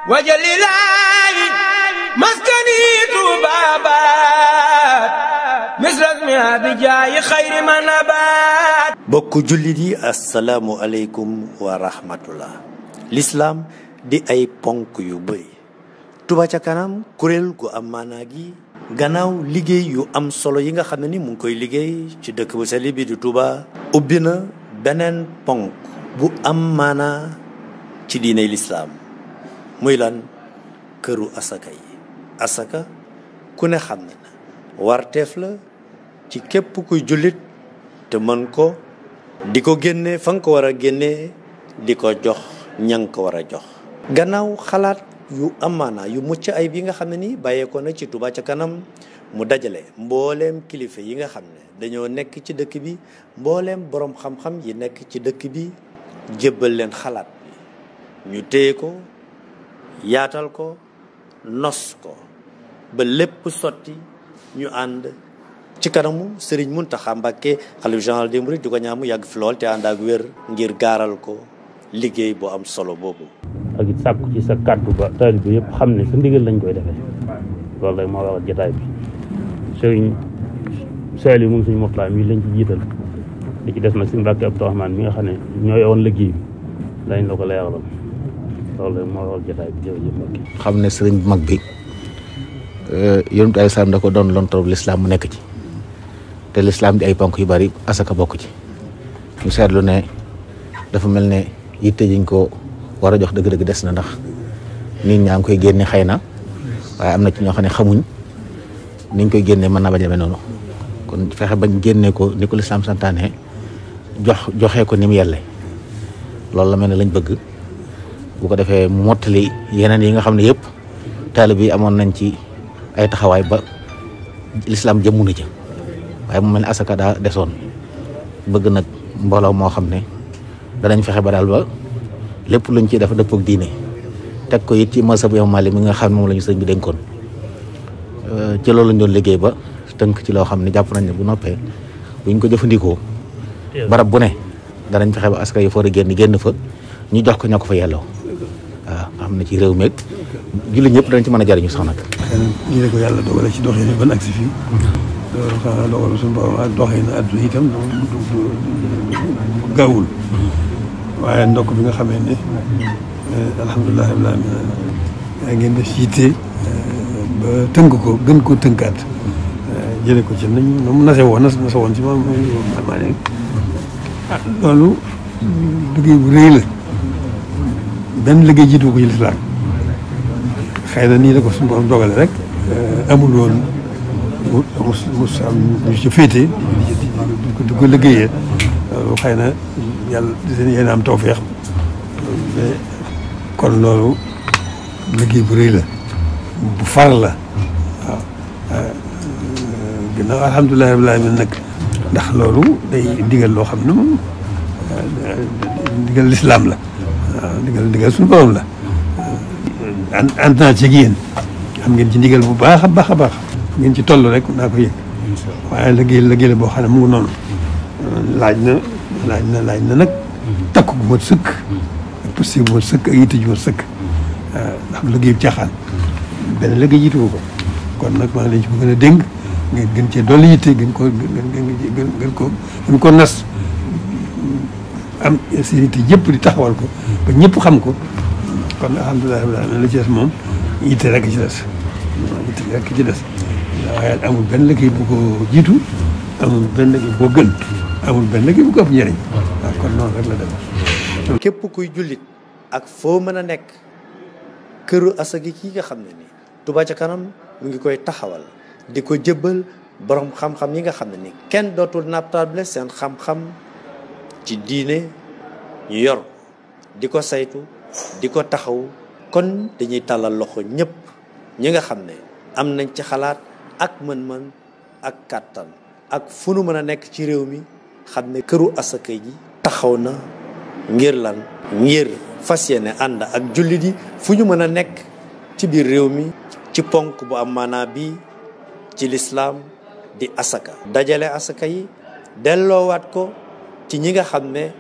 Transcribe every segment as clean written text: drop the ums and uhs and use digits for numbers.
wajalilaahi maskani tuubaabaat misrasmi abijaayi xayri manabaat. bokk jullit yi asalaamu aleykum wa rahmatullah. lislaam di ay ponk yu bëri. Touba ca kanam kuréel gu am maanaa gi gannaaw liggéey yu am solo yi nga xam ne ni mu ngi koy liggéey ci dëkk bu sell bi di Touba ubbi na beneen ponk bu am maanaa ci diiney lislaam muy lan këru asaka yi. asaka ku ne xam ne na warteef la ci képp kuy jullit te mën ko di ko génne fa nga ko war a génne di ko jox ña nga ko war a jox. gannaaw xalaat yu amaana yu mucc ayib yi nga xam ne ni bàyyeekoo na ci Touba ca kanam mu dajale mbooleem kilifa yi nga xam ne dañoo nekk ci dëkk bi mbooleem boroom xam-xam yi nekk ci dëkk bi jébbal leen xalaat bi ñu téye ko yaatal ko nos ko ba lépp sotti ñu ànd ci kanamu Serigne Mountakha Mbacké xalifa général des mourides di ko ñaan mu yàgg fi lool te ànd ak wér ngir gaaral ko liggéey bu am solo boobu. ak it sàkku ci sa kàddu ba taalibe bi yëpp xam ne sa ndigal lañ koy defee loolu rek moo waral jotaay bi. Serigne Saliou moom suñu Mourtala mii lañ ci jiital di ci des nag suñu Mbacké Abdourahmane mi nga xam ne ñoo yowoon liggéey bi lañ la ko leeralal loolu rek moo waral jotaay bi. jërëjëf Mbacké. xam ne sëriñ bu mag bi yonent ay salaam da ko doon lontorub lislaam mu nekk ci te lislaam di ay ponk yu bari asaka bokk ci ñu seetlu ne dafa mel ne yitte jiñ ko war a jox dëgg-dëgg des na ndax nit ñaa ngi koy génne xëy na waaye am na ci ñoo xam ne xamuñ niñ koy génne mën naa bañ a demee noonu kon fexe bañ génne ko ni ko lislaam santaane joxe ko ni mu yelle loolu la mel ne lañ bëgg bu ko defee mu mottali yeneen yi nga xam ne yëpp taalib yi amoon nañ ci ay taxawaay ba lislaam jëmmu na ca waaye mu mel ne asaka daa desoon bëgg nag mbooloo moo xam ne danañ fexe ba daal ba lépp luñ ciy def dëppoo ak diine teg ko it ci masab Imam Maalik mi nga xam ne moom la ñu sëñ bi dénkoon ci loolu lañ doon liggéey ba tënk ci loo xam ne jàpp nañ ne bu noppee buñ ko jëfandikoo barab bu ne danañ fexe ba askan yi foor a génn fa ñu jox ko ñoo ko fa yelloo waaw xam ne ci réew meeg julli ñëpp danañ ci mën a jariñu sax nag. ñu ne ko yàlla dogale ci doxin ban agsi fii loolu xanaa dogal suñu borom ak doxin àdduna itam du gaawul waaye ndokk bi nga xamee ne alhamdulilah rabbil alamin yaa ngeen def yitte ba tënk ko gën koo tënkaat jële ko ci nañu mu nase woon ci moom maa ne loolu liggéey bu rëy la benn liggéey jiitu ko ci lislaam xëy na nii la ko suñu borom dogale rek amul woon mu am ñu ci féete di ko liggéeyee loolu xëy na yàlla yéen am tawfeex mais kon loolu liggéey bu rëy la bu far la waaw ginnaaw alhamdulilah rabbil alamin nag ndax loolu day ndigal loo xam ne moom ndigal lislaam la waaw ndigal suñu borom la ànd naa ci yéen xam ngeen ci ndigal bu baax a baax a baax ngeen ci toll rek naa ko yëg waaye liggéey la boo xam ne mu ngi noonu laaj na nag takk gu mat sëkk ak posté bu mat sëkk ak yitte ju mat sëkk ndax liggéey bu caaxaan benn liggéey jiitu ko kon nag maa ngi leen ci bëgg a dénk ngeen gën cee dolli yitte gën ko nas am seen yitte yëpp di taxawal ko ba ñëpp xam ko kon alhamdulilah la ci des moom yitte rek ci des waaye amul benn liggéey bu ko jiitu amul benn liggéey boo gën amul benn liggéey bu ko ëpp njëriñ waaw kon noonu rek la dem. képp kuy jullit ak foo mën a nekk këru asaka gi nga xam ne ni Touba ca kanam mu ngi koy taxawal di ko jëbbal borom xam-xam yi nga xam ne ni kenn dootul nattable seen xam-xam ci diine ñu yor di ko saytu di ko taxaw kon dañuy tàllal loxo ñëpp ñi nga xam ne am nañ ci xalaat ak mën-mën ak kàttan ak fu nu mën a nekk ci réew mi xam ne këru asaka ji taxaw na ngir lan ngir fas yéene ànd ak jullit yi fu ñu mën a nekk ci biir réew mi ci ponk bu am maanaa bi ci lislaam di asaka dajale asaka yi delloowaat ko ci ñi nga xam ne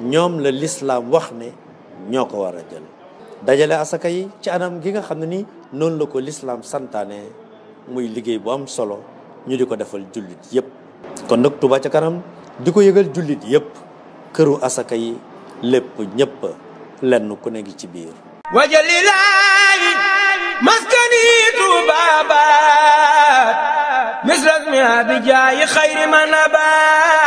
ñoom la lislaam wax ne ñoo ko war a jël dajale asaka yi ci anam gi nga xam ne ni noonu la ko lislaam santaane muy liggéey bu am solo ñu di ko defal jullit yépp kon nag Touba ca kanam di ko yëgal jullit yépp këru asaka yi lépp ñépp lenn ku ne ngi ci biir wajalilaayi maskani tubabat misras mi abijaayi xayri man abat